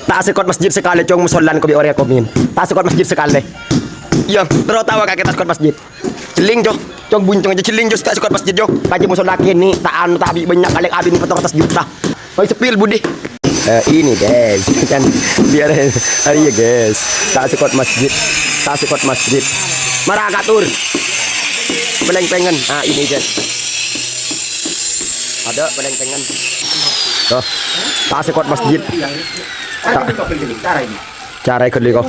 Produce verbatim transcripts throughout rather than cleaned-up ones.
Ta' asekot masjid sakalè, Cong, mosollan ko' bi' orèng akomin. Ta' asekot masjid sakalè. Iyâ, terro tawa kakè ta' asekot masjid. Jhelling, Jo. Cong, buncong ajâ jhelling, Jo, ta' asekot masjid, Jo. Pajâ mosolla kènè', ta' anu, ta' bi' bânnya', kalèng abin pètto ratos juta. Oi, sepil, Budi. Eh, ini, guys. Kan, biar hari ya, guys. Ta' asekot masjid. Ta' asekot masjid. Mara ka atur. Pelengpengan. Ah, ini, guys. Ada pelengpengan. Tuh. Ta' asekot masjid. Ta-, cara ghâllu ko.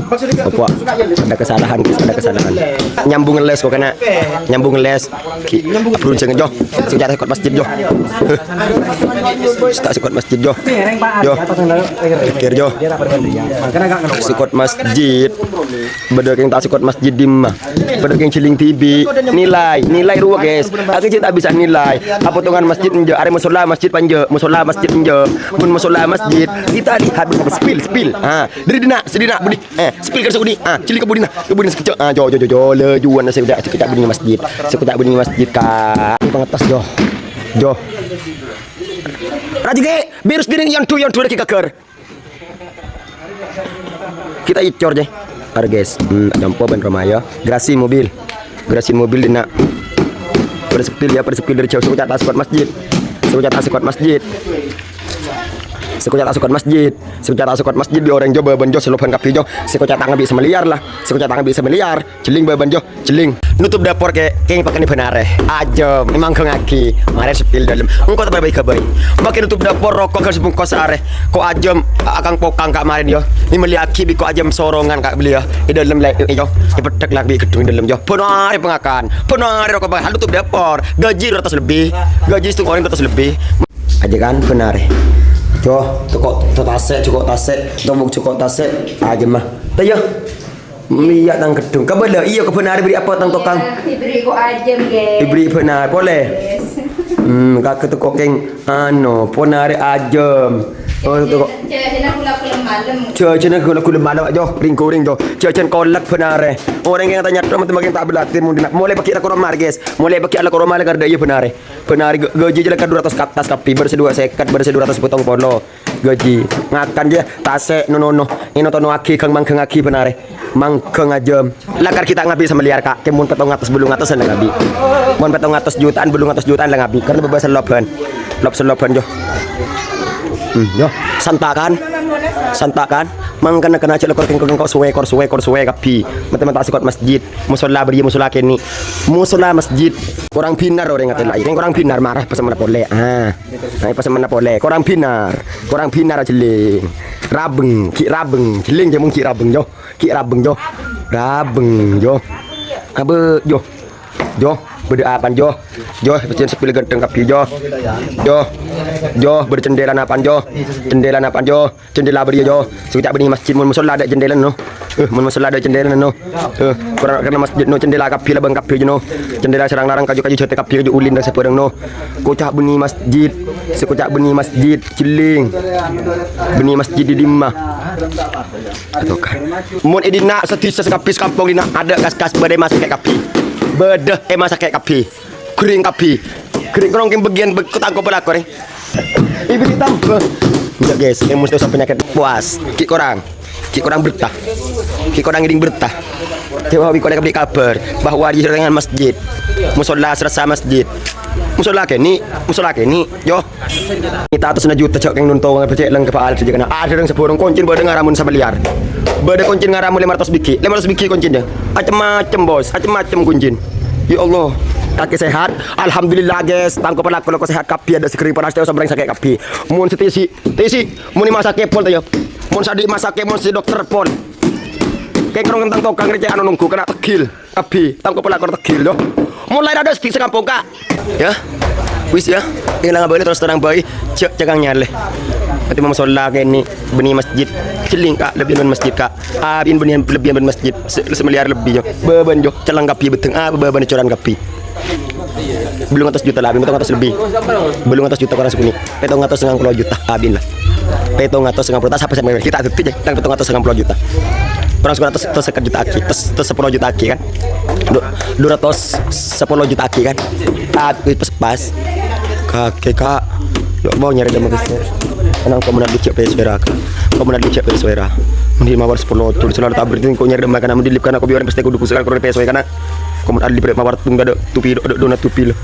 Apa? Ada kesalahan, ada kesalahan. Nyambung ngeles ko kènè'. Nyambung ngeles. Ki, berunjang, Jo. Sè ta' asekot masjid, Jo. Sè ta' asekot masjid, Jo. Jo. Pikir, Jo. Asekot masjid. Bâdâ kèng ta' asekot masjid dimma. Bâdâ kèng jhelling dhibi'. Nilai, nilai rowa, guys. Aku jhâ' ta' bisa nilai. Potongan masjid enjâ', arè mosolla masjid panjâ', mosolla masjid enjâ'. Mun mosolla masjid, kita lihat bersama, sepil, sepil. Ha, dâri dinna', sè dinna', Budi. Eh, sepil ka sè Budi. Ah, jhelling ka Budina. Ka Budina sakejjhâ'. Ah, Jo, Jo, Jo, Jo, lajuwân sè ta' asekot bânnè masjid. Sè ta' asekot bânnè masjid, Kak. Pangettas, Jo. Jo. Rajâ, Ki, virus dhinèng yondu, yondu lagi kaghâr. Kita icor, jè. Are, guys. Hmm, nyampo bân roma, ya. Gerasi mobil. Gerasi mobil dinna'. Padâ sepil, ya, padâ sepil dâri jhâu. Sè koca' ta' asekot masjid. Sè koca' ta' asekot masjid. Sè koca' ta' asekot masjid. Sè koca' ta' asekot masjid bi' orèng, Jo, bâbân, Jo, sè lobân kabbhi, Jo. Sè koca' ta' ngabi' samiliar, la. Sè koca' ta' ngabi' samiliar. Jhelling bâbân, Jo. Jhelling. Nutup dâpor, Kè, kèng pakènè bân arè. Ajâm, èmangghângngaghi. Marè sepil dâlem. Engko' ta' bâi-ghâbây. Makè nutup dâpor, roko' ghâr sabungkos arè. Ko' ajâm, akang-pokang ka' marèn, yo. Èmellèyaghi bi' ko' ajâm sorongan ka' bâli, yo. È dâlem lè, yo. Èpeddhâk la bi' ghedhung è dâlem, yo. Bân arè pangakan. Bân arè roko' pangakan. Nutup dâpor. Ghâji dua ratus lebbi. Ghâji sèttong orèng dua ratus lebbi. Ajâ kan bân arè. Jo, toko, to tasè', jhuko' tasè', tombok jhuko' tasè'. Ajâm, mah. Ta' iyâ. Iyâ, tang ghedhung. Kabâlâ, iyâ, ka bân arè bâri' apa, tang tokang? Diberi ko' ajâm, guys. Diberi bân arè, polè? Yes. Hmm, kakè toko kèng, anu, bân arè ajâm. Oh, toko. Jâjâna ghulâ-ghulâ malem. Jâjâna ghulâ-ghulâ malem, Jo. Ring-koring, Jo. Jâjân kolak bân arè. Orèng kèng tanya, "Dok, mati makin ta' bâlâti, mon dina." Molè pagi' la koroma, guys. Molè pagi' la koroma, la karda iyâ bân arè. Bân arè, gâ-, ghâji jâlâ ka dua ratus ke atas kabbhi, bârâ sè dua sèket, bârâ sè dua ratus pitung polo. Ghâji. Ngakan jâ, tasè', no-nono. Èno-tonoaghi, ghâng-mangghângaghi bân arè. Mangghâng ajâm. Lakar ghi' ta' ngabi' samiliar, Ka'. Kèng mon pèttong atos, bâllung atos la ngabi'. Mon pèttong atos juta'an, bâllung atos juta'an la ngabi'. Karna bâbâ sellobhân. Lob sellobhân, Jo. Hmm, Jo. Santa' kan? Santa' kan? Mangkana kènè' jâ' la kor kèng-, kor suwè, kor suwè, kor suwè kabbhi. Mata-mata sèkot masjid. Mosolla bâriyâ, mosolla kènè'. Mosolla masjid. Korang bhinar orèng atèlla. Kèng korang bhinar, marah pas mana polè. Ah. Ayo, pas mana polè. Korang bhinar. Korang bhinar ajhelling. Rabeng, ghi' rabeng. Jhelling jâ' mon ghi' rabeng, Jo. Ghi' rabeng, Jo. Rabeng, Jo. Abâ', Jo. Jo, bâdâ apaan, Jo? Jo, pèssèna sepil ghântheng kabbhi, Jo. Jo. Jo, bâdâ cendèla apaan, Jo? Cendèla apaan, Jo? Cendèla bâriyâ, Jo. Sè koca' bânnè masjid, mon mosolla adâ' cendèla, no. Eh, mon mosolla adâ' cendèla, no. Eh, korang karna masjid, no, cendèla kabbhi, labâng kabbhi, Jo, no. Cendèla sarang-larang, kaju-kaju jâtè kabbhi, kaju ulin, dan sabârâng, no. Koca' bânnè masjid. Sè koca' bânnè masjid, jhelling. Bânnè masjid è dimma? Atokar. Mon è dinna' sadhisa sakabbhi sakampong dinna' adâ' kas-kas bâdâ masakè' kabbhi. Bâdâ è masakè' kabbhi. Ghering kabbhi. Ghering korang kèng bâgiyân bâ-, tangko palakor, eh. Ibu ditambah. Enggak, guys, yang mesti usah penyakit puas. Ghi' korang. Ghi' korang berta. Ghi' korang ngèdhing berta. Dewa bi' korang kabbhi kabhâr bahwa di dengan masjid. Musolla serasa masjid. Musolla kènè', musolla kènè', Jo. Mènta atos na juta jâ' kèng nonton, becek lengkap alat jâ' kènè'. Adâ' rèng sabhârâng koncèn bâdâ ngaramon samiliar. Bâdâ koncèn ngaramon lèma ratos bighi'. Lèma ratos bighi' koncèn, jâ'. Macem-macem, Bos. Macem-macem koncèn. Ya Allah. Kakè sehat. Alhamdulillah, guys. Tangko palakor lako sehat kabbhi, adâ' sè ghering panas, tèo samrèng sakè' kabbhi. Mon sè tèsi, tèsi. Mon è masakè' pol, ta, ya. Mon sè andi' masakè', mon sè dokter pol. Kèng korang tang tokang rècè' ano nongghu kènè' tegghil. Kabbhi, tangko palakor tegghil, yo. Mulai rada sedikit sekampung, Kak. Ya. Wis, ya. Ilang bâli terus tenang bâi. Jâ', jâ' kang nyalè. Berarti musolla kènè', bânnè masjid. Jhelling, Kak, lebbi bân masjid, Kak. Abin bânnè lebbi bân masjid. Se-, samiliar lebbi, yo. Bâbân, yo. Celleng kabbhi bhâdhâng. Ah, bâbân coran kabbhi. Bâllung atos juta la, abin pèttong atos lebbi. Bâllung atos juta korang sè bânnè. Pèttong atos sangang polo juta, abin la. Pèttong atos sangang polo, ta' sapa sè mèmèr. Ghi' ta' dhâddhi, jâ'. Tang pèttong atos sangang polo juta. Korang sèket, atos, atos sèket juta aghi, atos, atos sapolo juta aghi, kan? Du-, dua ratos sapolo juta aghi, kan? Ah, pas, pas. Kakè, Kak. Cok, mau nyarè dâmma pèssè. Ana' engko' mon adlib cè' pèssè ra, ka. Engko' mon adlib cè' pèssè ra. Mending mawar sapolo dul, selalu ta' berhenti engko' nyarè dâmma kana, mending lib kana, engko' biar pèssè kudu kusuk karo pèssè kana. Engko' mon adlib rè' mawar tung dâ' tupi, dâ' dâ' dona tupi lo.